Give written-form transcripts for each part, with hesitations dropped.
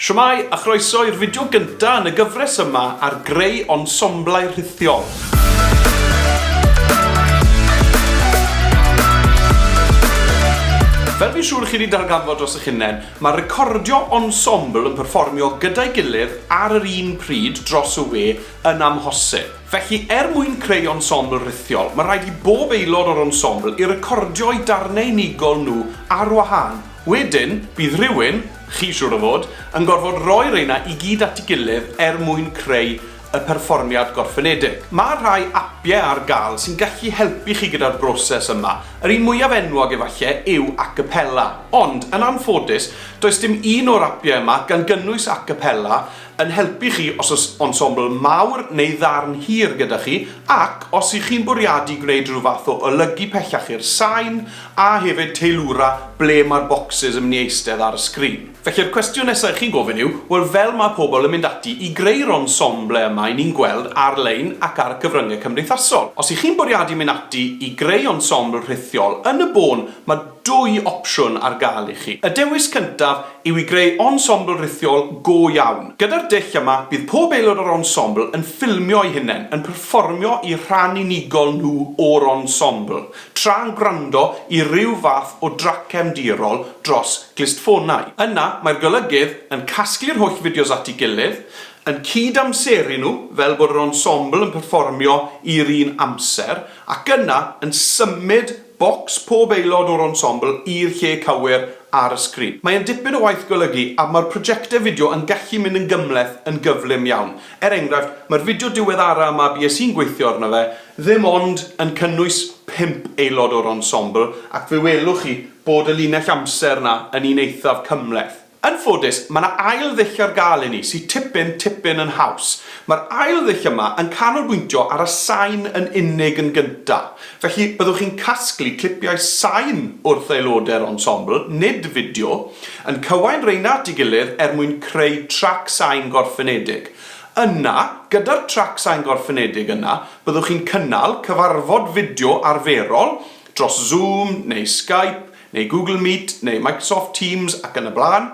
Shwmae a chroeso i'r fideo gynta yn y gyfres yma ar greu ensemblau rhithiol. Fel fi'n siŵr chi wedi darganfod dros eich hunain, mae recordio ensemble yn perfformio gyda'i gilydd ar yr un pryd dros y we yn amhosib. Felly, er mwyn creu ensemble rhithiol, mae rhaid i bob aelod o'r ensemble i recordio'u darnau unigol nhw ar wahân. Wedyn, bydd rhywun, chi siŵr o fod, yn gorfod rhoi reina i gyd at ei gilydd er mwyn creu y perfformiad gorffenedig. Mae rhai apiau ar gael sy'n gallu helpu chi gyda'r broses yma. Yr un mwyaf enwog efallai yw Acapela. Ond, yn anffodus, does dim un o'r apiau yma, gan gynnwys Acapela, yn helpu chi os oes ensemble mawr neu ddarn hir gyda chi, ac os y'ch chi'n bwriadu gwneud rhyw fath o olygu pellach i'r sain, a hefyd teilwra ble mae'r bocsys yn mynd i eistedd ar y sgrin. Felly'r cwestiwn nesa' i chi'n gofyn yw, wel fel mae pobl yn mynd ati i greu'r ensemble yma 'y ni'n gweld ar-lein ac ar y cyfryngau cymdeithasol? Os y'ch chi'n bwriadu mynd ati i greu ensemble rhithiol, yn y bôn mae dwy opsiwn ar gael i chi. Y dewis cyntaf yw i greu ensemble rhithiol go iawn. Gyda'r dull yma, bydd pob aelod o'r ensemble yn ffilmio eu hunain, yn perfformio eu rhan unigol nhw o'r ensemble, tra'n gwrando i ryw fath o drac cefndirol dros glustffonau. Yna, mae'r golygydd yn casglu'r holl fideos at ei gilydd, yn cyd-amseru nhw fel bod yr ensemble yn perfformio i'r un amser, ac yna yn symud bocs pob aelod o'r ensemble i'r lle cywir ar y sgrin. Mae e'n dipyn o waith golygu a mae'r projectau fideo yn gallu mynd yn gymhleth yn gyflym iawn. Er enghraifft, mae'r fideo diweddara yma bues i'n gweithio arno fe ddim ond yn cynnwys pump aelod o'r ensemble ac fe welwch chi bod y linell amser 'na yn un eithaf cymhleth. Yn ffodus, mae 'na ail ddull ar gael i ni sydd tipyn, tipyn yn haws. Mae'r ail ddull yma yn canolbwyntio ar y sain yn unig yn gynta'. Felly, byddwch chi'n casglu clipiau sain wrth aelodau'r ensemble, nid fideo, yn cywain reina at ei gilydd er mwyn creu trac sain gorffenedig. Yna, gyda'r trac sain gorffenedig yna, byddwch chi'n cynnal cyfarfod fideo arferol, dros Zoom neu Skype, neu Google Meet, neu Microsoft Teams ac yn y blaen.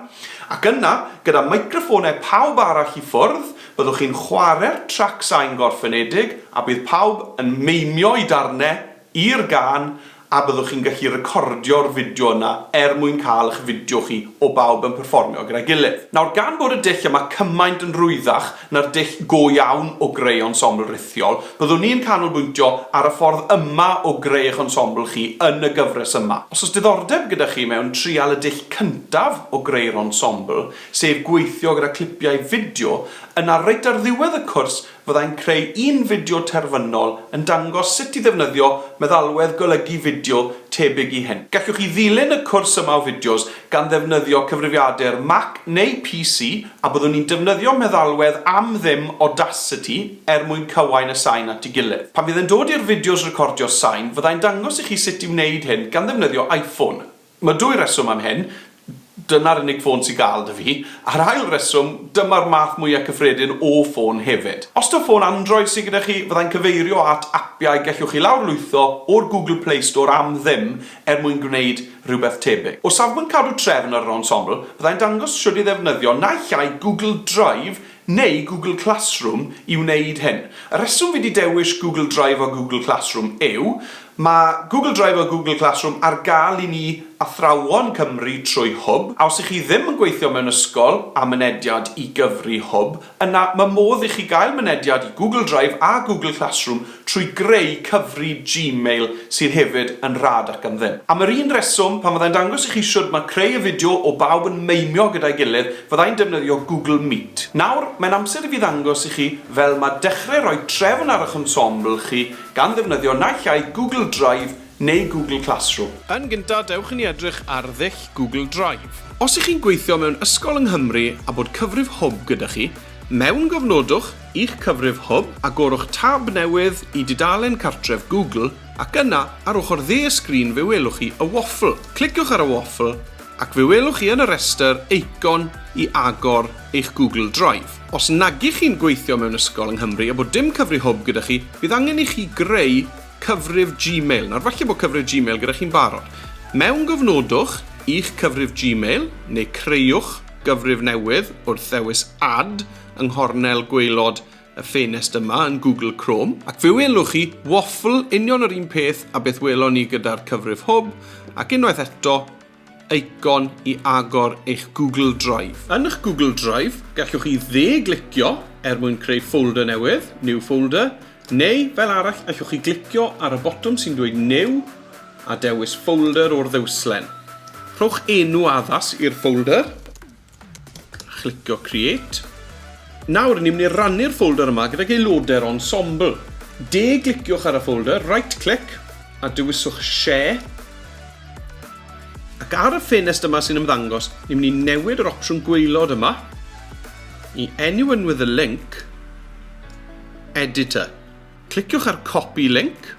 Ac yna, gyda meicroffonau pawb arall i ffwrdd, byddwch chi'n chwarae'r trac sain gorffenedig a bydd pawb yn meimio i darnau i'r gân a byddwch chi'n gallu recordio'r fideo yna er mwyn cael eich fideo chi o bawb yn perfformio gyda'i gilydd. Nawr, gan bod y dull yma cymaint yn rhwyddach na'r dull go iawn o greu ensemble rhithiol, byddwn ni'n canolbwyntio ar y ffordd yma o greu eich ensemble chi yn y gyfres yma. Os oes diddordeb gyda chi mewn trial y dull cyntaf o greu'r ensemble, sef gweithio gyda clipiau fideo, yna reit ar ddiwedd y cwrs fyddai'n creu un fideo terfynol yn dangos sut i ddefnyddio meddalwedd golygu fideo tebyg i hyn. Gallwch chi ddilyn y cwrs yma o fideos gan ddefnyddio cyfrifiadur Mac neu PC a byddwn ni'n defnyddio meddalwedd am ddim Audacity er mwyn cywain y sain at ei gilydd. Pan fydd e'n dod i'r fideos recordio sain, fyddai'n dangos i chi sut i wneud hyn gan ddefnyddio iPhone. Mae dwy reswm am hyn, dyna'r unig ffôn sy gael 'da fi, a'r ail reswm, dyma'r math mwya cyffredin o ffôn hefyd. Os taw ffôn Android sy gyda chi, fyddai'n cyfeirio at apiau gellwch chi lawrlwytho o'r Google Play Store am ddim er mwyn gwneud rhywbeth tebyg. O safbwynt cadw trefn ar yr ensemble, byddai'n dangos shwd i ddefnyddio naill ai Google Drive neu Google Classroom i wneud hyn. Y rheswm fi 'di dewis Google Drive a Google Classroom yw, mae Google Drive a Google Classroom ar gael i ni athrawon Cymru trwy Hwb, a os 'y chi ddim yn gweithio mewn ysgol a mynediad i gyfri Hwb, yna mae modd i chi gael mynediad i Google Drive a Google Classroom trwy greu cyfri Gmail sydd hefyd yn rhad ac am ddim. Am yr un reswm, pan fyddai'n dangos i chi shwd mae creu y fideo o bawb yn meimio gyda'i gilydd, fyddai'n defnyddio Google Meet. Nawr, mae'n amser i fi ddangos i chi fel mae dechrau rhoi trefn ar eich ensemble chi gan ddefnyddio naill ai Google Drive neu Google Classroom. Yn gyntaf, dewch i ni edrych ar ddull Google Drive. Os ych chi'n gweithio mewn ysgol yng Nghymru a bod cyfrif Hwb gyda chi, mewngofnodwch i'ch cyfrif Hwb, agorwch tab newydd i dudalen cartref Google ac yna ar ochr dde y sgrin fe welwch chi y waffle. Cliciwch ar y waffle ac fe welwch chi yn y rhestr eicon i agor eich Google Drive. Os nag ych chi'n gweithio mewn ysgol yng Nghymru a bod dim cyfri Hwb gyda chi, bydd angen i chi greu cyfrif Gmail. Nawr falle bod cyfrif Gmail gyda chi'n barod. Mewngofnodwch i'ch cyfrif Gmail neu creuwch gyfrif newydd wrth ddewis Add yng nghornel gwaelod y ffenest yma yn Google Chrome, ac fe welwch chi waffle union yr un peth a beth welon ni gyda'r cyfrif Hwb, ac unwaith eto, eicon i agor eich Google Drive. Yn eich Google Drive, gallwch chi dde-glicio er mwyn creu ffolder newydd, New Folder, neu fel arall allwch chi glicio ar y botwm sy'n dweud New a dewis ffolder o'r ddewislen. Rhowch enw addas i'r ffolder. Chlicio Create. Nawr, ni'n mynd i rannu'r ffolder yma gydag aelodau'r ensemble. De-gliciwch ar y ffolder, right-click, a dewiswch Share. Ac ar y ffenest yma sy'n ymddangos, ni'n mynd i newid yr opsiwn gwaelod yma i Anyone with a link, Editor. Cliciwch ar Copy Link.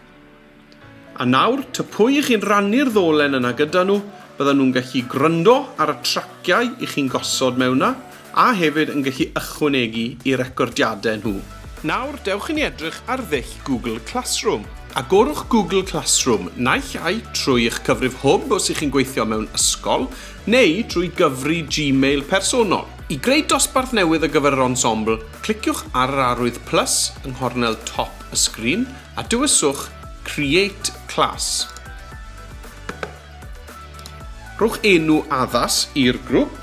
A nawr, ta pwy i chi'n rannu'r ddolen yna gyda nhw, byddan nhw'n gallu gwrando ar y traciau i chi'n gosod mewn 'na, a hefyd yn gallu ychwanegu i recordiadau nhw. Nawr, dewch i ni edrych ar ddull Google Classroom. Agorwch Google Classroom, naill ai trwy eich cyfrif Hwb os y'ch chi'n gweithio mewn ysgol, neu drwy gyfri Gmail personol. I greu dosbarth newydd ar gyfer yr ensemble, cliciwch ar yr arwydd plus yng nghornel top y sgrin, A dewiswch Create Class. Rhowch enw addas i'r grwp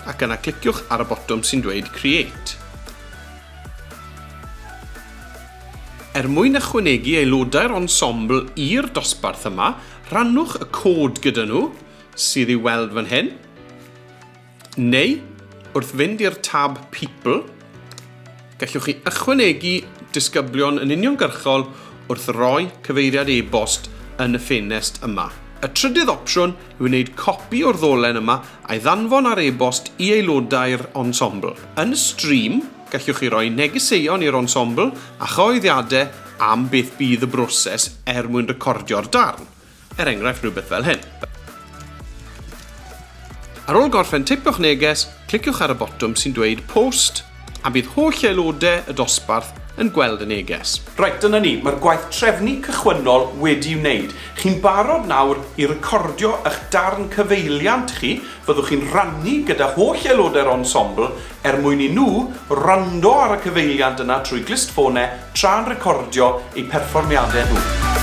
ac yna cliciwch ar y botwm sy'n dweud Create. Er mwyn ychwanegu aelodau'r ensemble i'r dosbarth yma, rhannwch y cod gyda nhw, sydd i'w weld fan hyn. Neu, wrth fynd i'r tab People, gallwch chi ychwanegu disgyblion yn uniongyrchol wrth roi cyfeiriad e-bost yn y ffenest yma. Y trydydd opsiwn yw wneud copi o'r ddolen yma a'i ddanfon ar e-bost i aelodau'r ensemble. Yn y stream, gallwch chi roi negeseuon i'r ensemble a chyhoeddiadau am beth bydd y broses er mwyn recordio'r darn. Er enghraifft, rhywbeth fel hyn. Ar ôl gorffen teipio'ch neges, cliciwch ar y botwm sy'n dweud Post a bydd holl aelodau y dosbarth yn gweld y neges. Reit, dyna ni, mae'r gwaith trefnu cychwynnol wedi'i wneud. Chi'n barod nawr i recordio eich darn cyfeiliant chi, fyddwch chi'n rhannu gyda holl aelodau'r ensemble er mwyn i nhw wrando ar y cyfeiliant yna trwy glustffonau tra'n recordio eu perfformiadau nhw.